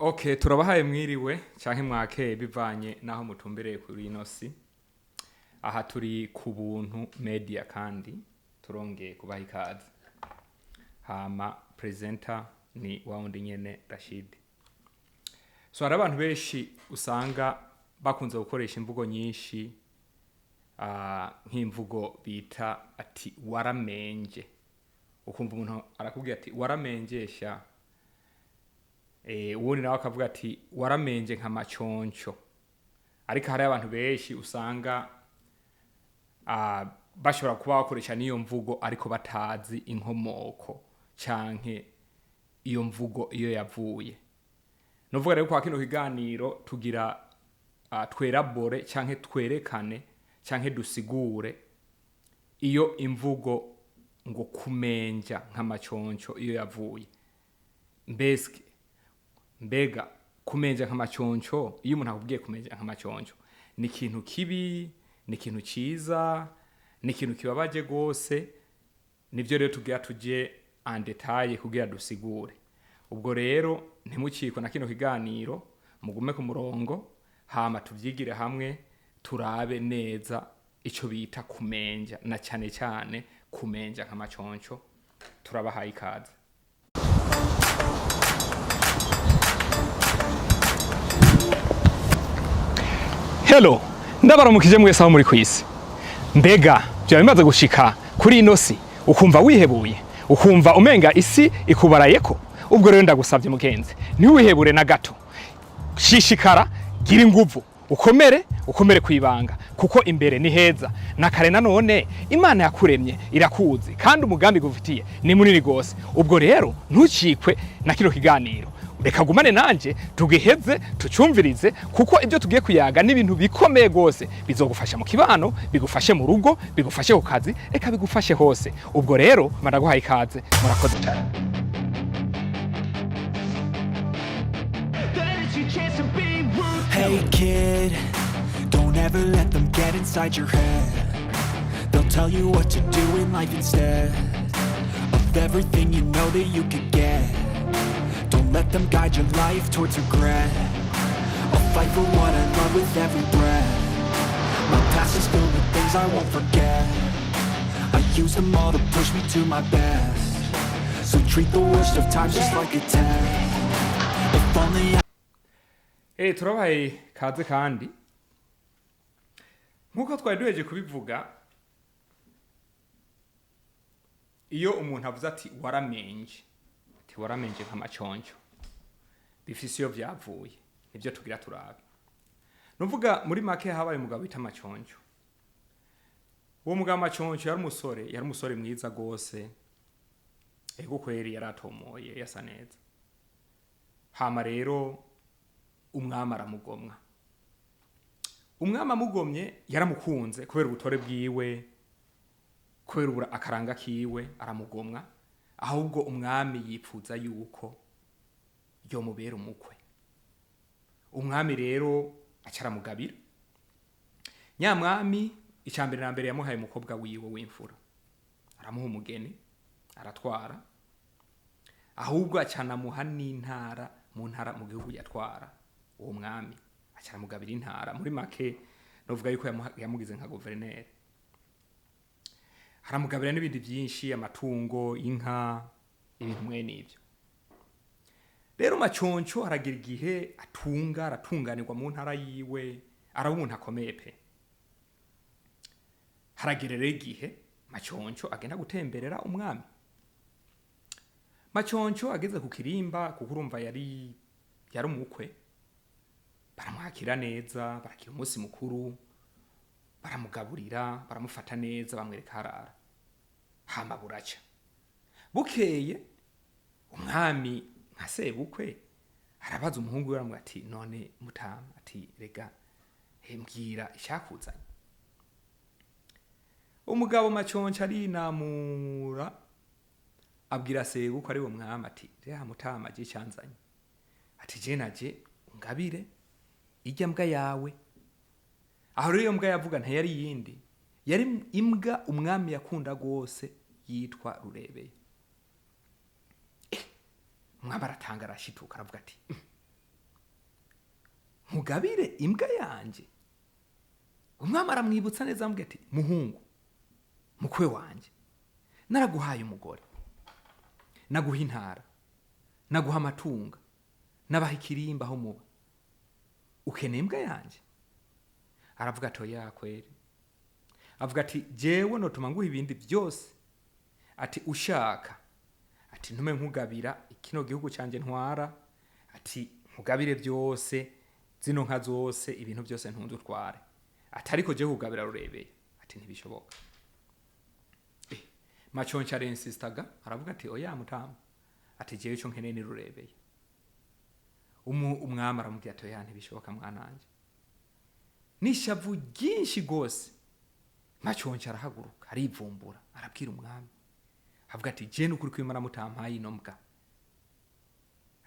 Okay, turabahaye mwiriwe canke mwakeye bivanye naho mutumbereye kuri ino si. Aha turi ku Buntu Media kandi turongeye kubaha ikaze. Hama presenter ni wa wundi nyene Rashid. So hari abantu benshi usanga bakunze gukoresha imvugo nyinshi, nk'imvugo bita ati waramenje. Ukumva umuntu arakubwira ati waramenjesha. Uwundi nawe akavuga ati waramenje nka maconco. Ariko hari abantu benshi usanga bashobora kuba bakoresha n'iyo mvugo ariko batazi inkomoko canke iyo mvugo iyo yavuye. Novuga rero kwa kino kiganiro tugira twerabore canke twerekane canke dusigure iyo imvugo ngo kumenja nk'amaconco iyo yavuye. Mbese mbega kumenja nk'amaconco, iyo umuntu akubwiye kumenja nk'amaconco ni ikintu kibi, ni ikintu ciza, ni ikintu kibabaje gose? Nivyo rero tugira tuje en detail kugira dusigure. Ubwo rero ntimucikwe na kino kiganiro, mugume ku murongo hama tuvyigire hamwe, turabe neza ico bita kumenja na cane cane kumenja nk'amaconco. Turabahaye ikaze. Hello, ndabaramukije mwese aho muri kwisi. Mbega byaba bimaze gushika kuri ino si ukumva wihebuye, ukumva umenga isi ikubarayeko? Ubwo rero ndagusabye mugenzi, ntiwihebure na gato. Shishikara, gira inguvu, ukomere, ukomere kwibanga, kuko imbere ni heza. Na kare nanone Imana yakuremye irakuzi, kandi umugambi gufitiye ni munini gose. Ubwo rero ntucikwe na kino kiganiro, reka gumane nanje tugiheze tucumvirize, kuko ibyo tugiye kuyaga ni ibintu bikomeye gose, bizogufasha mu kibano, bigufashe mu rugo, bigufashe ku kazi, eka bigufashe hose. Ubwo rero maraguhaye ikaze, murakoze cyane. Hey kid, don't ever let them get inside your head. They'll tell you what to do in life instead of everything you know that you could get. Don't let them guide your life towards regret. I'll fight for what I love with every breath. My past is filled with things I won't forget. I use them all to push me to my best. So treat the worst of times just like a test. If only I Turabahaye kaze kandi nkuko twari duheje kubivuga, iyo umuntu avuze ati waramenje, ati waramenje nk'amaconco, bifise iyo vyavuye, nivyo tugira turabe. Nuvuga muri make habaye umugabo bita Maconco. Uwo mugabo Maconco yari umusore, yari umusore mwiza gose, ego kweri yaratomoye, yasa neza. Hama rero umwami aramugomwa. Umwami amugomye yaramukunze kubera ubutore bwiwe, kubera ubura akaranga kiwe, aramugomwa. Ahubwo umwami yipfuza yuko yomubera umukwe. Umwami rero aca aramugabira. Nyamwami icya mbere na mbere yamuhaye umukobwa wiwe w'imfura, aramuha umugeni, aratwara. Ahubwo acanamuha n'intara mu ntara mu gihugu yatwara. Uwo mwami aca aramugabira intara. Muri make novuga yuko yamugize nka guverineri. Aramugabira n'ibindi byinshi, amatungo, inka, ibintu mwene ibyo. Rero Maconco aragira igihe atunga, aratunganirwa mu ntara yiwe, araba umuntu akomeye pe. Haragera rero igihe Maconco agenda gutemberera umwami. Maconco ageze ku kirimba, kuko urumva yari umukwe, baramwakira neza, barakira umunsi mukuru, baramugaburira, baramufata neza, bamwereka harara. Hama buraca. Bukeye umwami nka sebukwe arabaza umuhungu we, aramubwira ati none mutama, ati rega mbwira icyakuzanye. Umugabo Maconco arinamura abwira sebukwe ari wo mwami ati rega mutama, je icyanzanye, ati je naje ungabire irya mbwa yawe. Aho rero iyo mbwa yavuga ntiyari yindi, yari imbwa umwami yakunda gose yitwa Rurebeye. Umwami aratanga arashituka, aravuga ati Nkugabire imbwa yanje? Umwami aramwibutsa neza, amubwira ati: "Muhungu, mukwe wanje, naraguhaye umugore, naguha intara, naguha amatunga, nabaha ikirimba aho muba, ukeneye imbwa yanje?" Aravuga ati: "Oya kweri." Avuga ati: "Jewe notuma nguha ibindi byose." Ati: "Ushaka," ati, "ntume nkugabira kino gihugu cyanjye ntwara." Ati: "Nkugabire byose, zino nka zose, ibintu byose ntunze utware." Ati: "Ariko jewe kugabira rurebeye," ati, "ntibishoboka." Maconco arinsistaga, aravuga ati: "Oya mutama," ati, "jewe ico nkeneye ni rurebeye." Umwami aramubwira ati: "Oya, ntibishoboka mwananje." N'ishavu ryinshi rwose, Maconco arahaguruka, arivumbura, arabwira umwami, avuga ati: "Je nukuri kwimara mutampaye ino mbwa,"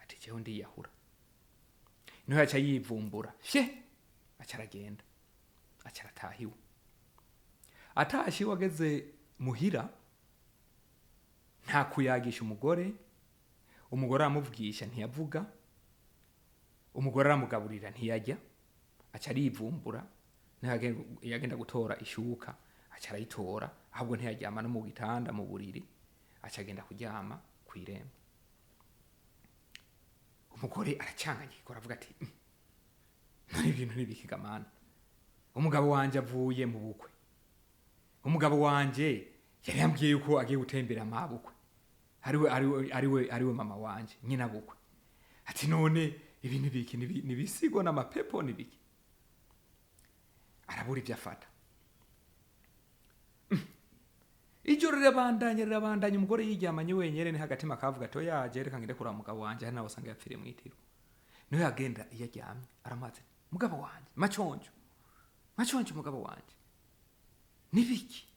ati, "jewe ndiyahura." Niho yaca yivumbura fye, aca aragenda, aca arataha iwe. Atashe iwe, ageze muhira, nta kuyagisha umugore. Umugore aramuvugisha, ntiyavuga. Umugore aramugaburira, ntiyajya. Aca arivumbura. Niho yagenda gutora ishuka, aca arayitora, ahubwo ntiyaryama no mu gitanda, mu buriri, aca agenda kuryama ku irembo. Umugore aracanganyikwa, aravuga ati: "None ibintu nibikigamana? Umugabo wanje avuye mu bukwe, umugabo wanje yari yambwiye yuko agiye gutembera mabukwe, ariwe mama wanje, nyina bukwe." Ati: "None ibi nibiki? Nibisigo n'amapepo, nibiki?" Arabura ibyo afata. Ijoro rirabandanya, rirabandanya, umugore yiryamanye wenyene. Ni hagatima akavuga ati: "Oya, je reka ngende kuraba umugabo wanje, hari nawe usanga yapfiriye mw'itiro." Niho yagenda iyo aryamye, aramubaza ati: "Mugabo wanje Maconjo, Maconjo, umugabo wanje, nibiki?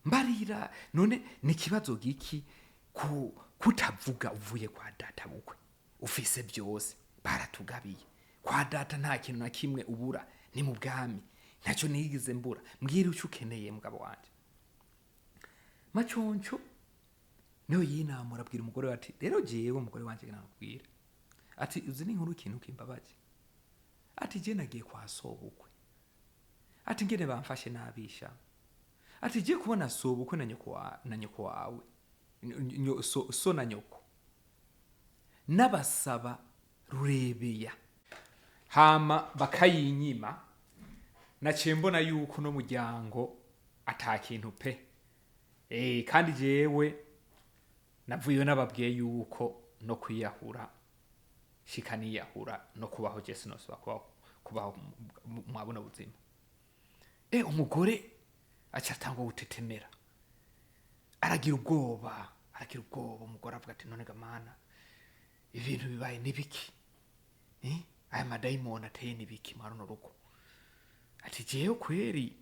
Mbarira, none ni ikibazo giki ku kutavuga uvuye kwa data bukwe? Ufise byose, baratugabiye kwa data, nta kintu na kimwe ubura, ni mu bwami, ntacyo nigeze mbura. Mbwira icyo ukeneye, mugabo wanje." Maconco niho yinamura, abwira umugore we ati: "Rero jewe, umugore wanje, nakubwira," ati, "uzi n'inkuru, ikintu kimbabaje," ati, "je nagiye kwa sobukwe," ati, "ngene bamfashe nabisha," ati, "je kubona sobukwe na nyoko na nyoko wawe, so na nyoko, n'abasaba rurebeya, hama bakayinyima. Naciye mbona yuko no muryango ata kintu pe. Kandi jewe navuyeyo nababwiye yuko no kwiyahura shika niyahura, no kubaho je sinosubira kubaho mwa buno buzima." Umugore aca atangwa gutetemera, aragira ubwoba, aragira ubwoba. Umugore avuga ati: "None gamana, ibintu bibaye nibiki? Aya madayimoni ateye nibiki mwa runo rugo?" Ati: "Jewe kweri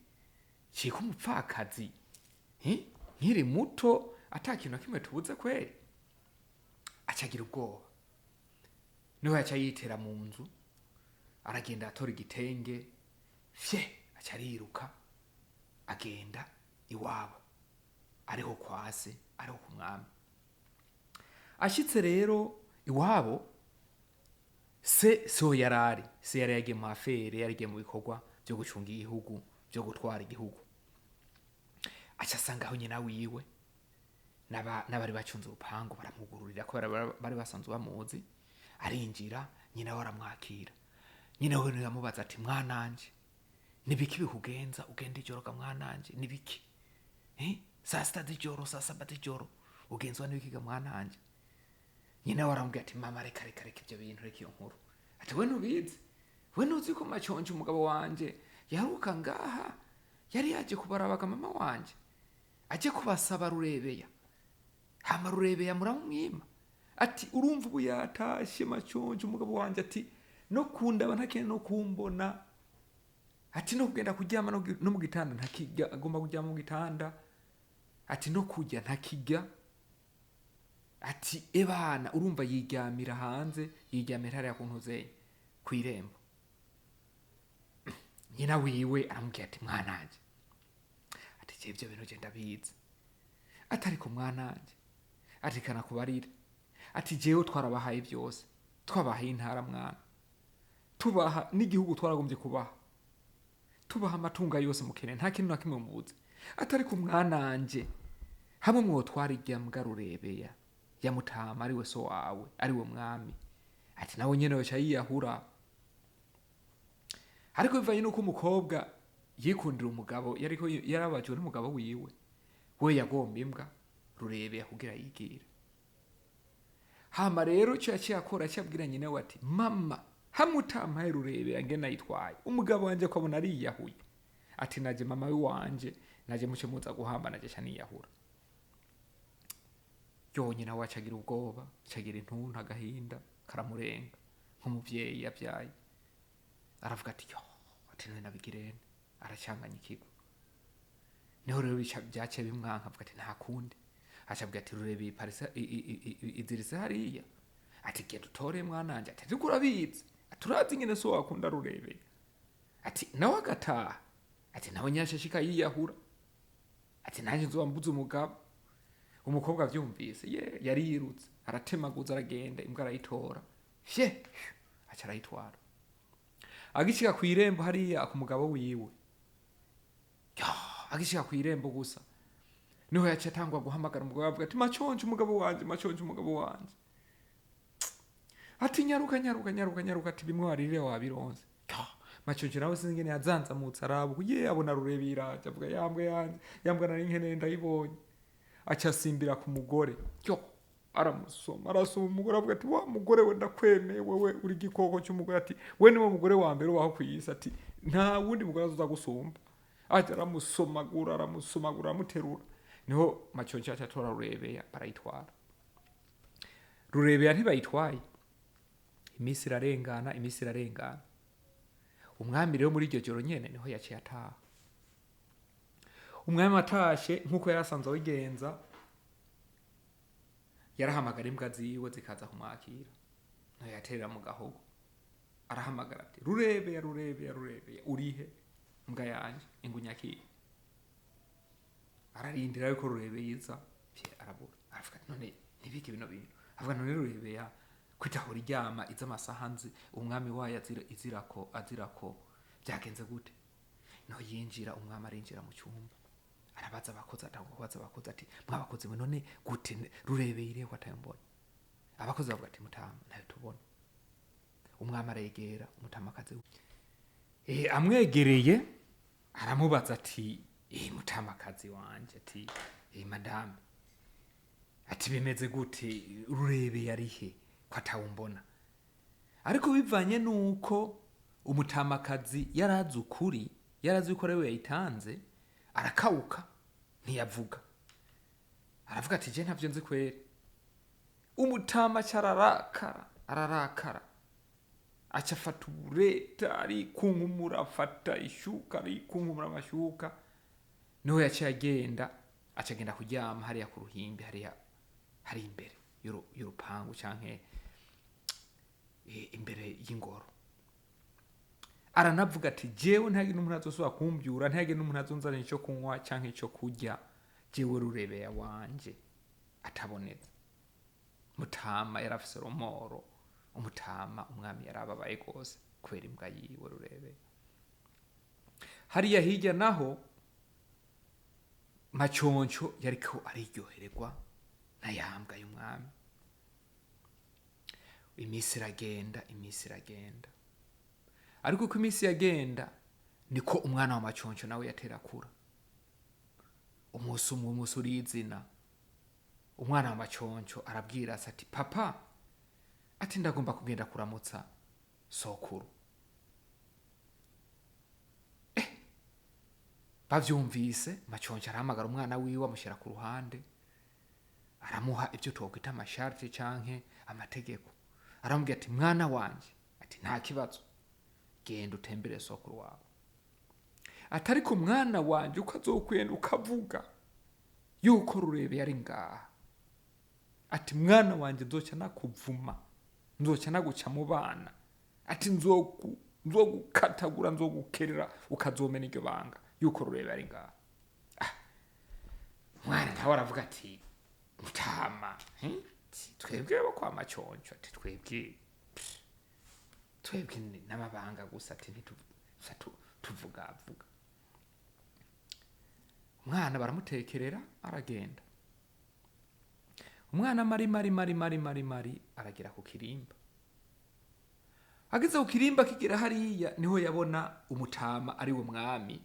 cika umupfakazi, nkiri muto, ata kintu na kimwe tubuze kweri." Acagira ubwoba. Niho yaca yitera mu nzu, aragenda atora igitenge fye, aca ariruka, agenda iwabo, ariho kwa se, ariho ku mwami. Ashitse rero iwabo, se siho yarari. Se yari yagiye mu affaires, yari yagiye mu bikorwa byo gucunga igihugu, byo gutwara igihugu. Aca asanga aho nyina wiwe n'abari bacunze urupangu baramugururira, ko bari basanzwe bamuzi. Arinjira, nyina we aramwakira. Nyina we niwe yamubaza ati: "Mwananje, nibiki bikugenza ugenda ijoro ga mwananje? Nibiki? Saa 6 z'ijoro, saa 7 z'ijoro, ugenzwa n'ibiki ga mwananje?" Nyina we aramubwira ati: "Mama, reka, reka, reka ibyo bintu, reka iyo nkuru." Ati: "We ntubizi? We ntuzi ko Maconje umugabo wanje yaruka ngaha, yari yaje kubarabaga mama wanje, aje kubasaba rurebeya, hama rurebeya muramumwima?" Ati: "Urumva, ubu yatashe Maconje umugabo wanje," ati, "no kundaba ntakene, no kumbona," ati, "no kugenda kuryama no mu gitanda ntakijya, agomba kuryama mu gitanda," ati, "no kurya ntakijya," ati, "ebana, urumva yiryamira hanze, yiryamira hariya ku ntuzenya, kw'irembo." Nyina wiwe aramubwira ati: "Mwananje," ati, "je ibyo bintu je ndabizi," ati, "ariko mwananje," ati, "kanakubarira," ati, "jewe twarabahaye byose, twabahaye intara mwana." Tubaha n'igihugu twaragombye kubaha, tubaha amatungo yose mukeneye, nta kintu na kimwe mubuze. Atari ku mwananje, hamwe mwotwara irya mbwa Rurebeya ya mutama, ari we so wawe, ari we mwami, ati nawe nyene yoca yiyahura. Ariko bivanye n'uko umukobwa yikundira umugabo, yariko yarabajwe n'umugabo wiwe, we yagomba imbwa Rurebeya kugira yigire. Hama rero ico yaciye akora, yaciye abwira nyina we ati: "Mama, hamwe utampaye Rurebeya ngene ayitwaye, umugabo wanje ko abona ariyahuye, ati naje mama wanje, naje muce muza guhamba, naje ca niyahura." Yo, nyina we acagira ubwoba, acagira intuntu, agahinda karamurenga nk'umuvyeyi yavyaye. Aravuga ati: "Yo," ati, "none nabigirene?" Aracanganya ikigo. Niho rero byaciye bimwanka, avuga ati: "Nta kundi." Aca avuga ati: "Rurebe iyi parisa iziritse hariya," ati, "genda utore mwananje." Ati: "Ariko urabizi," ati, "urazi ingene so wakunda Rurebeye," ati, "nawe agataha," ati, "nawe nyashashika yiyahura," ati, "nanjye nzoba mbuze umugabo." Umukobwa avyumvise, ye, yari yirutse, aratemaguza, aragenda, imbwa arayitora, fye, aca arayitwara. Agishika kw'irembo hariya ku mugabo wiwe, ya, agishika kw'irembo gusa, niho yaciye atangwa guhamagara umugabo, avuga ati: "Maconje, umugabo wanje, Maconje, umugabo wanje," ati, "nyaruka, nyaruka, nyaruka, nyaruka," ati, "bimwe warire wabironse." Ya, Maconje nawe sinzi ingene yazanzamutse, araba ye, abona Rurebera iraje, avuga: "Yambwa yanje, yambwa nari nkeneye ndayibonye." Aca asimbira ku mugore, yo, aramusoma, arasoma umugore, avuga ati: "Wa mugore we, ndakwemeye, wewe uri igikoko cy'umugore," ati, "we niwe mugore wa mbere ubaho ku isi," ati, "nta wundi mugore azoza gusumba." Aca aramusomagura, aramusomagura, aramuterura. Niho Maconco aca atora Rurebeya, barayitwara. Rurebeya ntibayitwaye. Iminsi irarengana, iminsi irarengana. Umwami rero muri iryo joro nyene niho yaciye ataha. Umwami atashe, nk'uko yari asanzwe abigenza, yarahamagara imbwa ziwe zikaza kumwakira. Niho yaterera mu gahogo, arahamagara ati: "Rurebeya, Rurebeya, Rurebeya, urihe mbwa yanje? Ingunyakire." Ararindira yuko Rurebeya iza, pye, arabura. Aravuga ati: "None ntibike bino bintu?" Avuga: "None Rurebeya kwitahura iryama iza amasaha nzi umwami wayo azira, izirako, azirako, byagenze gute?" Niho yinjira umwami, arinjira mu cyumba, arabaza abakozi, atanga kubaza abakozi ati: "Mwabakozi mwe, none gute Rurebeye ireho atayo mbona?" Abakozi bavuga ati: "Mutama, ntayo tubona." Umwami aregera umutamakazi we. Amwegereye aramubaza ati: "Mutamakazi wanje," ati, "madame," ati, "bimeze gute? Rurebeye arihe ko atawumbona?" Ariko bivanye nuko umutamakazi yarazi ukuri, yarazi ko ariwe yayitanze, arakawuka, ntiyavuga. Aravuga ati: "Je ntavyo nzi kweri." Umutama aca ararakara, ararakara, aca afata ubureta, arikunkumura, afata ishuka, arikunkumura amashuka. Niho yaciye agenda, aca agenda kuryama hariya ku ruhimbi, hariya hari imbere y'urupangu canke imbere y'ingoro. Aranavuga ati: "Jewe ntihagire n'umuntu azosubira kumbyura, ntihagire n'umuntu azonzanira icyo kunywa canke icyo kurya, jewe Rurebeya wanje atabonetse." Mutama yarafise romoro. Umutama umwami yarababaye rwose kubera imbwa yiwe Rurebeya. Hariya hirya naho, Maconco yariko ariryohererwa na yambwa y'umwami. Iminsi iragenda, iminsi iragenda. Ariko uko iminsi yagenda, niko umwana wa Maconco nawe yatera akura. Umunsi umwe, umunsi urizina, umwana wa Maconco arabwira se ati: "Papa," ati, "ndagomba kugenda kuramutsa sokuru." Bavyumvise, Maconco arahamagara umwana wiwe, amushyira ku ruhande, aramuha ibyo twokwita amasharti canke amategeko. Aramubwira ati: "Mwana wanje," ati, "nta kibazo, genda utembere sokuru wawe," ati, "ariko mwana wanje, uko azokwenda ukavuga yuko Rurebe yari ngaha," ati, "mwana wanje, nzoca nakuvuma, nzoca naguca mu bana," ati, "nzogukatagura, nzogukerera, ukazomena iryo banga yuko Rurebe ari ngaha." Mwana nawe aravuga ati: "Mutama, Ati, twebwe bo kwa Maconco," ati, "twebwe pff, twebwe." Twebwe n'amabanga gusa, ati ntituvuga tuvugavuga. Umwana baramutekerera, aragenda. Umwana mari mari mari mari mari mari aragera ku kirimba. Ageze ku kirimba, kigera hariya, niho yabona umutama ari we mwami.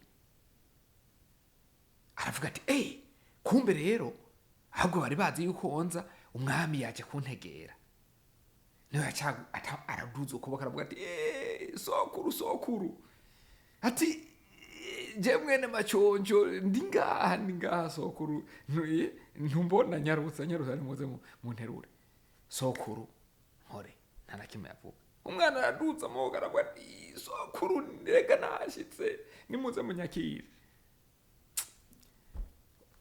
Aravuga ati: "Eyi, kumbe rero ahubwo bari bazi yuko onza umwami yaje kuntegera." Niho yaca araduza ukuboko, aravuga ati: "Eh, sokuru, sokuru," ati: "Je mwene Maconjo ndi ngaha, ndi ngaha sokuru, ntumbona? Nyarutsa, nyarutsa, nimuze munterure sokuru." Nkore nta na kimwe yavuga. Umwana araduza amaboko, aravuga ati: "Sokuru, rega nashitse, nimuze munyakire."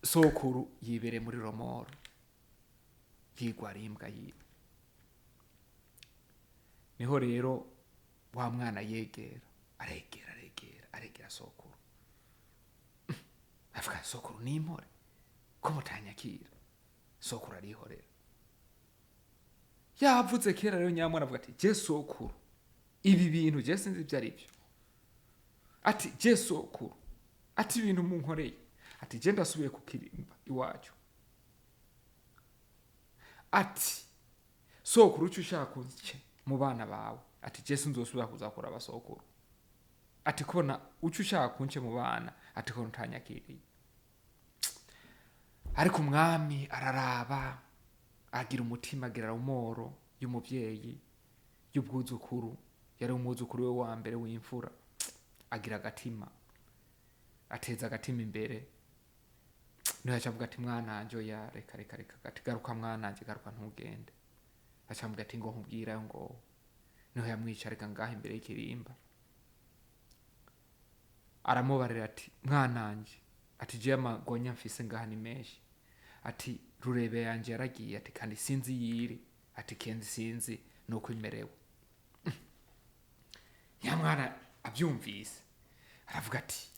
Sokuru yibereye muri romoro, yigwara imbwa yiwe. Niho rero wa mwana yegera, aregera, aregera, aregera sokuru, avuga: "Sokuru, nimpore ko mutanyakira?" Sokuru arihorera. Yavuze kera rero nyamwana avuga ati: "Je sokuru, ibi bintu je sinzi ibyo ari byo." Ati: "Je sokuru," ati, "ibintu munkoreye," ati, "je ndasubiye ku kirimba iwacu." Ati: "Sokuru, uco ushaka unce mu bana bawe," ati, "je sinzosubira kuzakora abasokuru," ati, "kubona uco ushaka kunce mu bana," ati, "kubona utanyakiriye." Ariko umwami araraba, agira umutima, agira umoro y'umuvyeyi, y'ubwuzukuru. Yari umwuzukuru we wa mbere w'imfura. Agira agatima, ateza agatima imbere. Niho yaca avuga ati: "Mwananje, oya, reka, reka, reka." Ati: "Garuka mwananje, garuka, ntugende." Aca amuga ati: "Ngo nkubwira ngo." Niho yamwicarika ngaho imbere y'ikirimba, aramubarira ati: "Mwananje," ati, "jewe amagonya mfise ngaha ni menshi," ati, "rurebe yanje yaragiye," ati, "kandi sinzi yiri," ati, "kenzi sinzi nuko imerewe." Nyamwana abyumvise aravuga ati: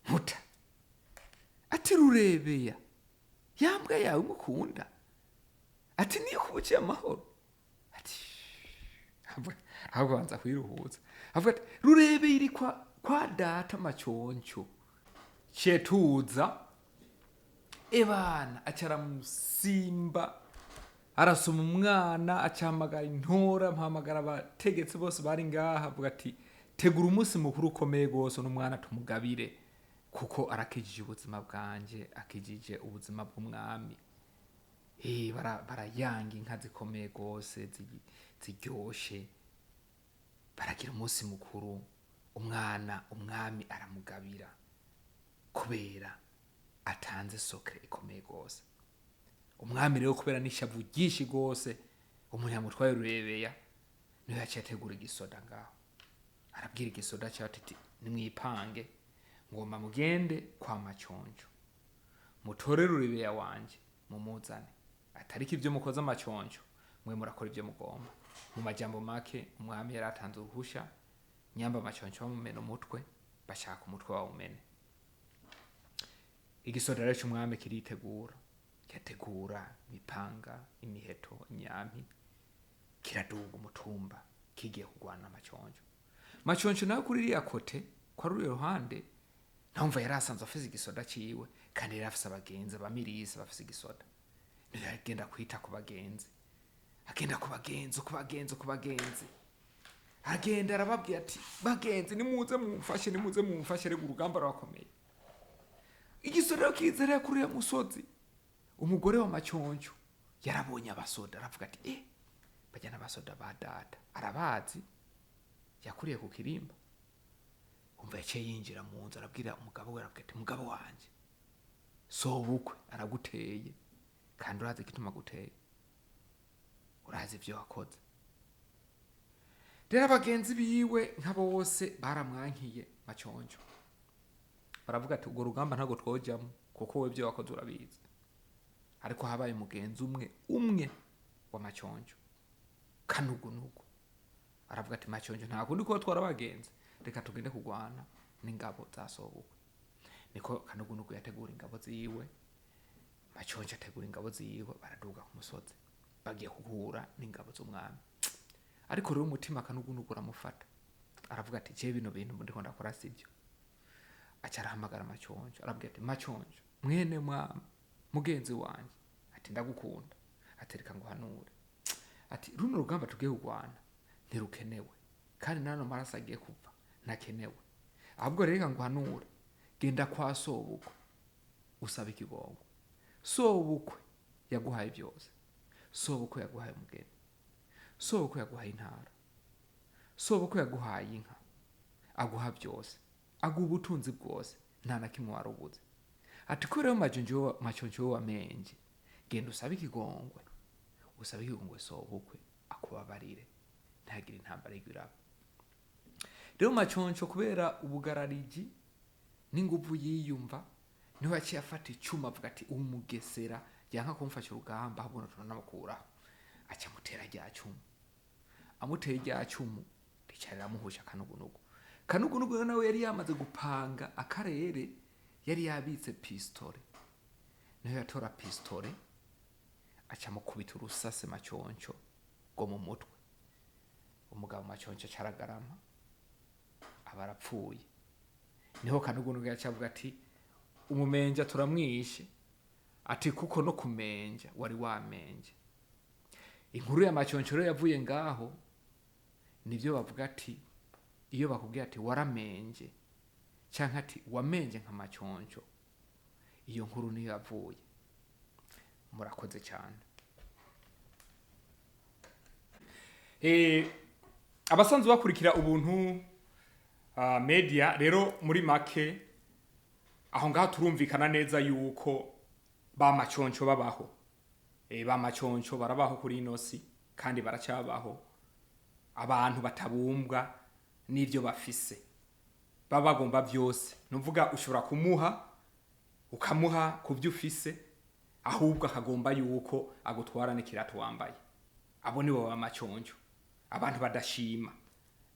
"Muta," ati, "rurebeya yambwa yawe mukunda," ati, "niyo kubuciye amahoro," ati, ahubwo banza kwiruhutsa. Avuga ati: "Rurebe iri kwa data Maconco cetuza ebana." Aca aramusimba, arasoma umwana, acahamagara intora, amuhamagara abategetsi bose bari ngaha, avuga ati: "Tegura umunsi mukuru ukomeye rwose, n'umwana tumugabire, kuko arakijije ubuzima bwanje, akijije ubuzima bw'umwami." Barayanga inka zikomeye rwose ziryoshe, baragira umunsi mukuru. Umwana umwami aramugabira kubera atanze sokere ikomeye rwose. Umwami rero, kubera n'ishavu ryinshi rwose umuntu yamutwaye rurebeya, niho yaciye ategura igisoda ngaho, arabwira igisoda cyawe ati: "Nimwipange, ngomba mugende kwa Maconjo, mutore rurebeya wanje mumuzane, atariko ibyo mukoze amaconjo mwe murakora ibyo mugomba." Mu majambo make, umwami yari atanze uruhusha nyamba amaconjo bamumena umutwe, bashaka umutwe bawumene. Igisoda rero cy'umwami kiritegura, kirategura imipanga, imiheto, imyampi, kiraduga umutumba kigiye kurwana amaconjo. Maconjo nawe kuri iriya kote, kwa ruriya ruhande, namva yari asanzwe afise igisoda ciwe, kandi yari afise abagenzi abamirisi bafise igisoda. Niyo yagenda kwita ku bagenzi, agenda ku bagenzi, ku bagenzi, ku bagenzi, agenda arababwira ati: "Bagenzi, nimuze mumfashe, nimuze mumfashe, rega urugamba rurakomeye." Igisoda rero kizerera kuri uriya musozi. Umugore wa Maconjo yarabonye abasoda, aravuga ati: "Eh, bajya n'abasoda ba data." Arabazi, yakuriye ku kirimba. Umva, yaciye yinjira mu nzu, arabwira umugabo we, aravuga ati: "Mugabo wanje, sobukwe araguteye, kandi urazi igituma aguteye, urazi ibyo wakoze." Rero abagenzi biwe nk'abo bose baramwankiye Maconjo, baravuga ati: "Urwo rugamba ntabwo twojamo, kuko wowe ibyo wakoze urabizi." Ariko habaye umugenzi umwe umwe wa Maconjo, Kanugunugu, aravuga ati: "Maconjo, nta kundi kuba twara abagenzi, reka tugende kurwana n'ingabo za sobukwe." Niko Kanugunugu yategura ingabo ziwe, Maconjo ategura ingabo ziwe, baraduga ku musozi bagiye guhura n'ingabo z'umwami. Ariko rero umutima akanugunugu uramufata, aravuga ati jewe bino bintu ndiko ndakora sibyo. Aca arahamagara Maconjo, arabwira ati Maconjo mwene mwama mugenzi wanje, ati ndagukunda, ati reka nguhanure, ati runo rugamba tugiye kurwana ntirukenewe, kandi nano maraso agiye kuva ntakenewe, ahubwo rero reka nguhanure, genda kwa sobukwe usaba ikigongwe. Sobukwe yaguhaye byose, sobukwe yaguhaye umugeni, sobukwe yaguhaye intara, sobukwe yaguhaye inka, aguha byose, aguha ubutunzi bwose, nta na kimwe warubuze. Ati ko rero Maconjo wamenje, genda usabe ikigongwe, usabe ikigongwe sobukwe akubabarire, ntagire intambara igiraba. Rero Maconco kubera ubugarariji n'inguvu yiyumva, niho yaciye afata icuma avuga ati umugesera yanka kumfasha urugamba, ahubwo tunamukuraho. Aca amutera rya cumu, amuteye rya cumu rica riramuhusha kanugunugu. Kanugunugu rero nawe yari yamaze gupanga akarere, yari yabitse pistole, niho yatora pistole aca amukubita urusase Maconco rwo mu mutwe. Umugabo Maconco aca aragarama, aba arapfuye. Niho Kanugunugu yaca avuga ati umumenja turamwishe, ati kuko no kumenja wari wamenje. Inkuru ya Maconco rero yavuye ngaho, nivyo bavuga ati iyo bakubwiye ati waramenje canke ati wamenje nka Maconco, iyo nkuru niyo yavuye. Murakoze cyane. Abasanzwe bakurikira Ubuntu Media rero, muri make aho ngaho turumvikana neza yuko ba Maconco babaho. Ba Maconco barabaho kuri ino si kandi baracyabaho. Abantu batabumbwa n'ivyo bafise, baba bagomba byose. Nuvuga ushobora kumuha, ukamuha ku byo ufise, ahubwo akagomba yuko agutwara n'ikirato wambaye. Abo nibo ba Maconco, abantu badashima.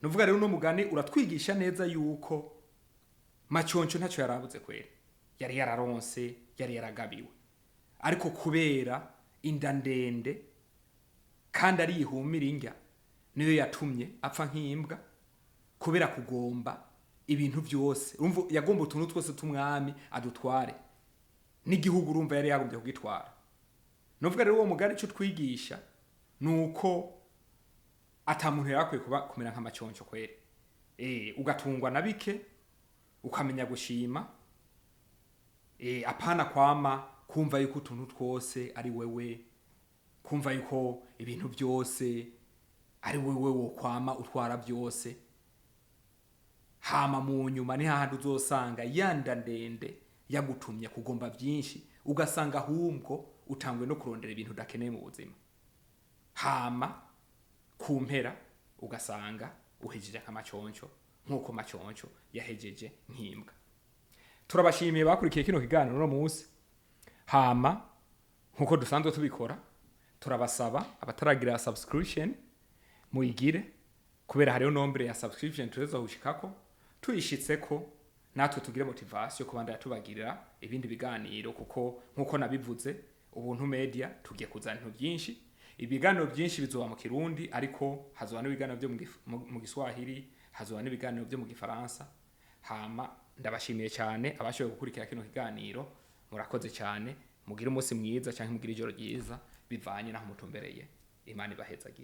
Nuvuga rero uno mugani uratwigisha neza yuko Maconco ntacyo yarabuze kwera, yari yararonse, yari yaragabiwe, ariko kubera inda ndende kandi ari ihumira indya, niyo yatumye apfa nk'imbwa, kubera kugomba ibintu byose. Urumva yagomba utuntu twose tumwami adutware, n'igihugu urumva yari yagombye kugitwara. Nuvuga rero uwo mugani icyo twigisha nuko ata muntu yari akwiye kuba kumera nka Maconco kwera. Ugatungwa na bike, ukamenya gushima, apana kwama kumva yuko utuntu twose ari wewe, kumva yuko ibintu byose ari wewe wokwama utwara byose. Hama mu nyuma ni hahandi uzosanga yanda ndende yagutumye kugomba byinshi, ugasanga ahubwo utangwe no kurondera ibintu udakeneye mu buzima. Hama ku mpera ugasanga uhejeje nka Maconco, nk'uko Maconco yahejeje nk'imbwa. Turabashimiye bakurikiye kino kiganiro uno munsi. Hama nkuko dusanzwe tubikora, turabasaba abataragira subscription muyigire, kubera hariho nombre ya subscription tuweza gushikako, tuyishitseko natwe tugire motivation kubandanya tubagirira ibindi biganiro, kuko nkuko nabivuze Ubuntu Media tugiye kuzana ibintu byinshi. Ibiganiro byinshi bizoba mu Kirundi, ariko hazoba n'ibiganiro byo mu Giswahili, hazoba n'ibiganiro byo mu Gifaransa. Hama ndabashimiye cyane abashoboye gukurikira kino kiganiro, murakoze cyane, mugire umunsi mwiza cyangwa mugire ijoro ryiza bivanye naho mutumbereye. Imana ibahezagire.